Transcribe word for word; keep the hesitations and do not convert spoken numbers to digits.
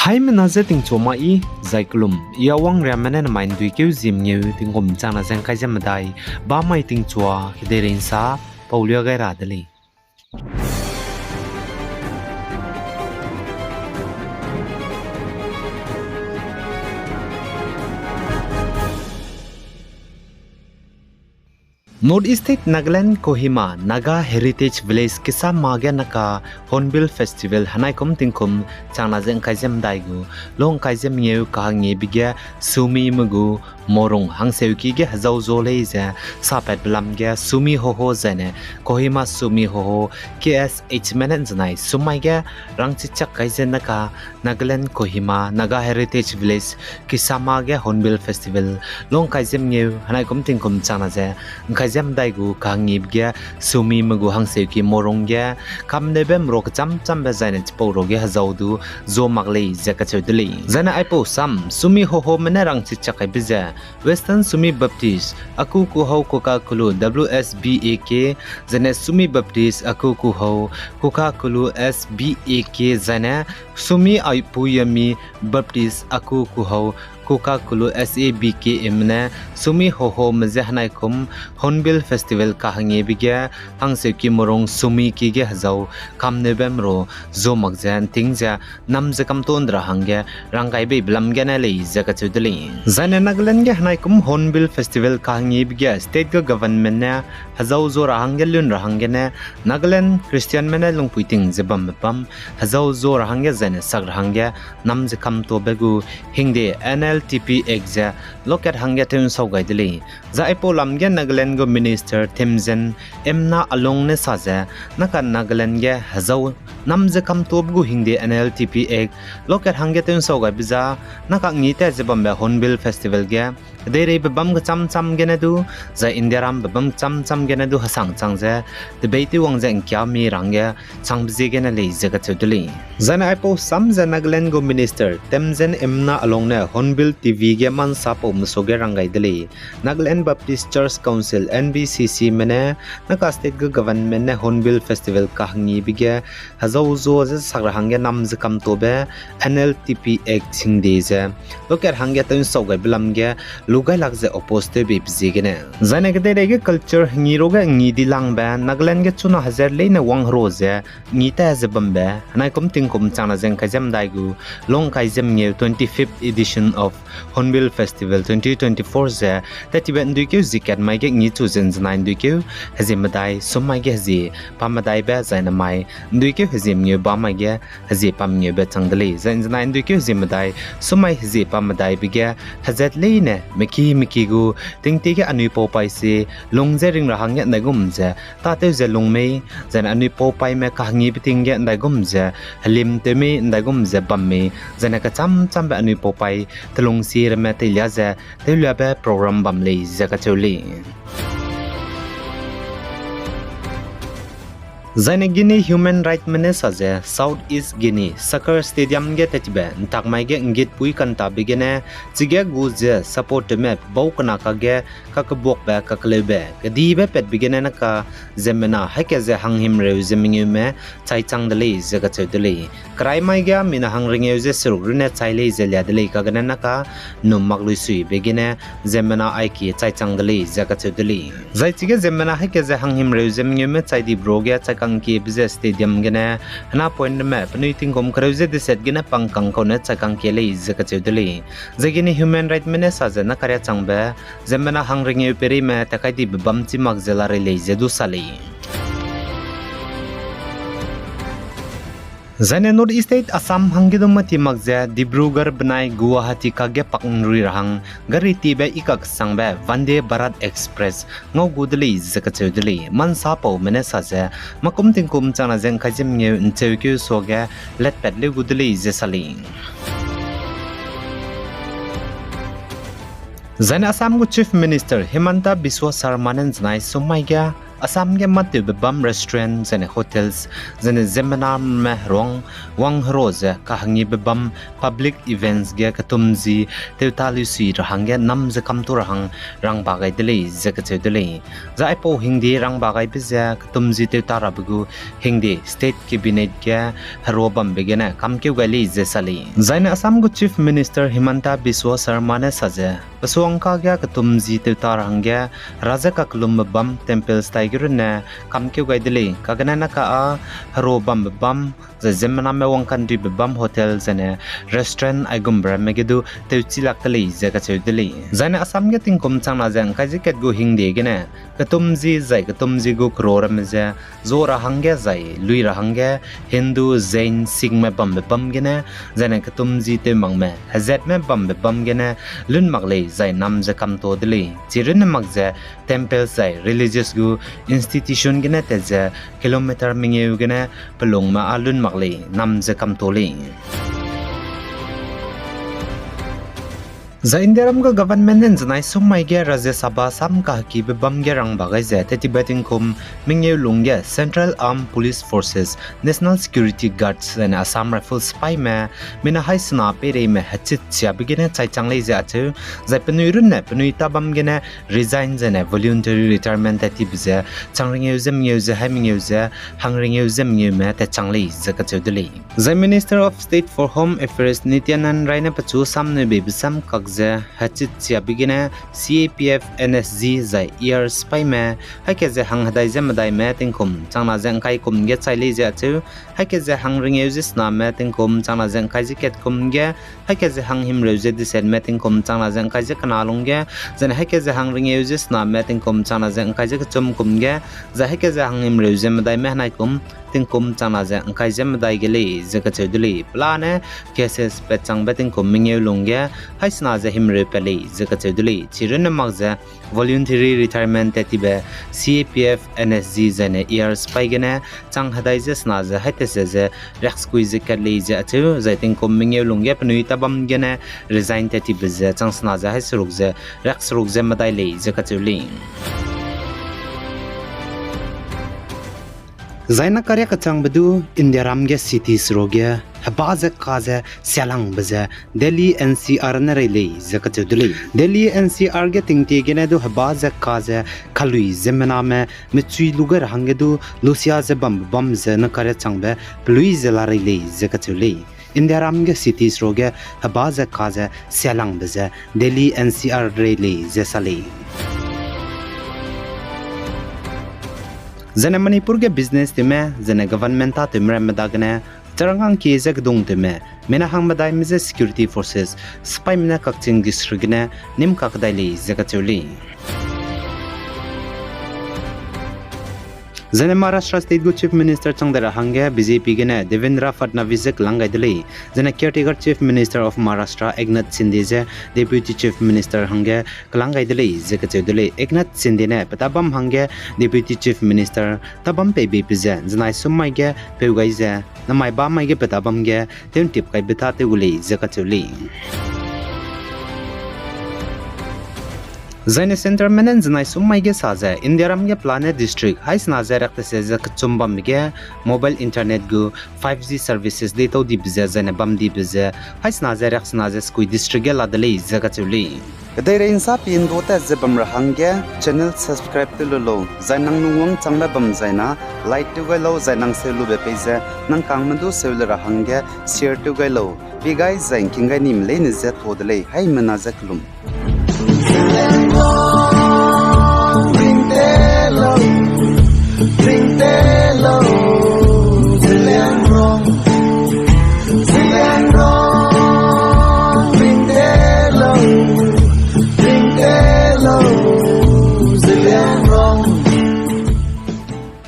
Haimena je tingchua ma i, zai kelum, i a wangriame ne nemai ’nduikeu zimngeu tingkum changna ze ’ngkai ze medai, bamai tingchua, kedeirei ’nsa, paulia gai ra de lei. North East State Nagaland Kohima Naga Heritage Village Kisama ge naka Hornbill Festival henaikum tingkum changna ze ’ngkai ze medai gu, lo ’ngkai ze mengeu kahangibe ge Sumi me gu morung hangseuki ge hezau zo lei ze sapatbe lam ge Sumi Hoho zaine Kohima Sumi Hoho K S H me ne ’nzenai sumai ge rangchichak kai ze naka Nagaland Kohima Naga Heritage Village Kisama ge Hornbill Festival lo ’ngkai ze mengeu henaikum tingkum changna ze ’ngkai ze medai gu kahangibe ge Sumi me gu hangseuki morung ge kamneube mro kecham chambe zaine chipau ro ge hezau du zo mak lei ze kacheu de lei. Zaine aipau sam Sumi Hoho me ne rangchichak kaibe ze Western Sumi Baptist, Akukuhau Kukakulu W S B A K, zaine Sumi Baptist, Akukuhau Kukakulu S B A K, zaine Sumi Aipuyami Baptist, Akukuhau Kukakulu S A B K me ne Sumi Hoho me ze henaikum Hornbill Festival kahangibe ge hangseuki morung Sumi ki ge hezau kamneube mro zo mak ze ’nting ze nam ze kamtuâ ’ndra hangge ranggaibeibe lam gene lei ze kacheu de lei. Zaine Nagaland ge henaikum Hornbill Festival kahangibe ge state ge government ne hezau zo ra hangge lun ra hanggene Nagaland Christianme ne lungpui ting ze bambe bam hezau zo ra hangge zaine sak ra hangge nam ze kamtuâbe gu hingde N L T P Act ze lokat hangge tew ’nsau gai de lei. Zai aipau lam ge Nagaland gu Minister Temjen Imna Along ne sa ze, naka Nagaland ge hezau nam ze kamtuâbe gu hingde N L T P Act lokat hangge tew ’nsau gaibe za, naka ngi ta ze bambe Hornbill Festival ge, kedeireibe bam kecham cham gene du, zai Indiarambe bam kecham cham gene du hesang chang ze, tebeitew wang ze ’ngkia mi ra hangge changbe ziegene lei ze kacheu de lei. Zaine aipau sam ze Nagaland gu Minister Temjen Imna Along ne Hornbill T V ge mansapau mesuage rang gai de lei. Nagaland Baptist Church Council, N B C C me ne, naka state gu government ne Hornbill Festival kahangibe ge hezau zo ze sak ra hangge nam ze kamtuâbe N L T P Act hingde ze lokat hangge tew ’nsau gaibe lam ge lu gailak ze oppose tewbeibe ziegene. Zaine kedeirei ge culture hengi ro ge ngi di langbe Nagaland ge chuna hezat leine wang hero ze ngi ta ze bambe henaikum tingkum changna ze ’ngkai ze medai gu, lo ’ngkai ze mengeu twenty-fifth edition of Hornbill Festival twenty twenty-four ze, tattibe ’nduikeu zie kat mai ge ngi chu ze ’nzenai ’nduikeu hezie medai sum mai ge hezie pam medaibe zaine mai ’nduikeu hezie mengeu bam mai ge hezie pam mengeube chang de lei. Zai ’nzenai ’nduikeu hezie medai sum mai hezie pam medaibe ge hezat leine meki meki gu tingtie ge anui pau paî se lung ze ring ra hangge ’ndaigum ze tâtew ze lung mei, zaine anui pau paîme kahangibe ting ge ’ndaigum ze helim tew mei, ’ndaigum ze bam mei, zaine kecham chambe anui pau paî telungsi ramme teilia ze tewliabe program bam lei ze kacheu lei. Zaine Guinea Human Rights me ne sa ze South East Guinea Soccer Stadium ge tattibe ’ntak mai ge ’nggitpui kantabe gene, chige gu ze support tewme bau kena kage kakebuakbe kakeleube kedibe patbe gene naka ziemmena haî kat ze hanghimreu ze mengeume chai chang de lei ze kacheu de lei. Kerai mai ge mina hangrengeu ze seruk runne chai lei ze lia de lei kagene naka ’nnum mak luisuibe gene ziemmena aiki chai chang de lei ze kacheu de lei. Zai chige ziemmena haî kat ze hanghimreu ze mengeume chai dibe ro ge chai kangkiebe ze stadium gene hena point ramme penui tingkum kereu ze deset gene pangkang kau ne chai kangkie lei ze kacheu de lei. Zai Guinea Human Rights me ne sa ze nakaria changbe ziemmena hangrengeu peireime takai dibe bam chi mak ze larei lei ze du sa lei. Zaine North East State Assam hangge du mati mak ze Dibrugarh benai Guwahati kage pak ’nrui ra hang gari tibe i kaksangbe Vande Bharat Express ngau gu de lei ze kacheu de lei. Mansapaume ne sa ze makum tingkum changna ze ’ngkai ze mengeu ’ncheukeu suage letpat leu gu de lei ze sa lei. Zaine Assam gu Chief Minister Himanta Biswa Sarma ne ’nzenai sum mai ge Assam ge mâtewbe bam restaurant, zene hotels, zene ziemmename heruang wang hero ze kahangibe bam public events ge ketumzi tewta luisui ra hangge nam ze kamtu ra hang rangba gai de lei ze kacheu de lei. Zai aipau hingde rangba gaibe ze ketumzi tewta rabe gu hingde state cabinet ge hero bambe gene kamkeu gai lei ze sa lei. Zaine Assam gu Chief Minister Himanta Biswa Sarma ne sa ze, pesuangka ge ketumzi tewta ra hangge hera ze kakellumbe bam temples taige runne kamkeu gai de lei, kagene naka â hero bambe bam, zai ziemmename wangkanduibe bam hotel zene restaurant aigumbe ramme ge du tewchi lak de lei ze kacheu de lei. Zaine Assam ge tingkum changna ze ngkai ze kat gu hingde gene ketumzi zai ketumzi gu kero ramme ze zu ra hangge zai lui ra hangge Hindu, Jain, Sikhme bambe bam gene, zaine ketumzi tewmakme hezatme bambe bam gene lun mak lei zai nam ze kamto de lei. Chirunne mak ze temples zai religious gu institution gene tat ze kilometer mengeu gene pelungme â lun mak lei nam ze kamto lei. Zai Indiaram gu government ne nzenai sum mai ge Rajya Sabha sam kahekibe bam ge rangba gai ze tettibe tingkum mengeu lungge Central Armed Police Forces, National Security Guards zene Assam Rifles sipaime, mina haî sena peireime hechit chiabe gene chai chang lei ze acheu, zai penui runne penui tabam gene resign zene voluntary retirement tattibe ze chang rengeu ze mengeu ze haî mengeu ze hang rengeu ze mengeume tat chang lei ze kacheu de lei. Zai Minister of State for Home Affairs Nityanand Rai ne pechu sam neubeibe sam kak ze hechit chiabe gene C A P F, N S G zai E R sipaime, haî ke ze hang hedai ze medaime tingkum changna ze ngkai kum ge chai lei ze acheu, haî ke ze hang rengeu ze sename tingkum changna ze ngkai ze kat kum ge, haî ke ze hang himreu ze desetme tingkum changna ze ngkai ze kena lungge, zene haî ke ze hang rengeu ze sename tingkum changna ze ngkai ze kechum kum ge, zai haî ke ze hang himreu ze medaime henai kum tingkum changna ze ngkai ze medai ge lei ze kacheu de lei. Pelane cases patchangbe tingkum mengeu lungge haî sena ze himreu pat lei ze kacheu de lei. Chirunne mak ze voluntary retirement tattibe C A P F, N S G zene E R sipai gene chang hedai ze sena ze haî tese ze riaksekui ze kat lei ze acheu, zai tingkum mengeu lungge penui tabam gene resign tattibe ze chang sena ze haî seruk ze riakseruk ze medai lei ze kacheu lei. Zai na kariak kachangbe du Indiaram ge cities ruage heba ze ka ze sialangbe ze Delhi N C R ne rei lei ze kacheu de lei. Delhi N C R ge tingtie gene du heba ze ka ze kalui ziemmename mechui lu gai ra hangge du lusia ze bambe bam ze na kariak changbe pelui ze la rei lei ze kacheu lei. Indiaram ge cities ruage heba ze ka ze sialangbe ze Delhi N C R rei lei ze sa lei. Zene Manipur ge business tewme, zene government tâtewme ramme dagene, charangangkie ze kedung tewme, mina hang medaime je security forces sipaime ne Kakching district gene nîm kakdai lei ze kacheu lei. Zene Maharashtra state gu Chief Minister chang de ra hangge B J P gene Devendra Fadnavis je kelang gai de lei. Zene caretaker Chief Minister of Maharashtra Eknath Shinde je Deputy Chief Minister hangge kelang gai de lei ze kacheu de lei. Eknath Shinde ne pe tabam hangge Deputy Chief Minister tabam pei beibe ze nzenai sum mai ge peu gai ze, namai ba mai ge pe tabam ge tew'ntip kaibe tâtew gu lei ze kacheu lei. Zaine centreme ne nzenai sum mai ge sa ze Indiaram ge pelane district haî sena ze riaktese ze kechum bambe ge mobile internet gu five G services leitau dibe ze zaine bam dibe ze haî sena ze riaksena ze sekui district ge la de lei ze kacheu lei. Kedeirei nsa pi ndu tat ze bam ra hangge channel subscribe tew lu lau, zai nang lungwang changbe bam zaina like tew gai lau, zai nang seu lube pei ze nang kangme du seu le ra hangge share tew gai lau. Pi gai zai ngking gai nime leine je tuâ de lei, haimena je kelum.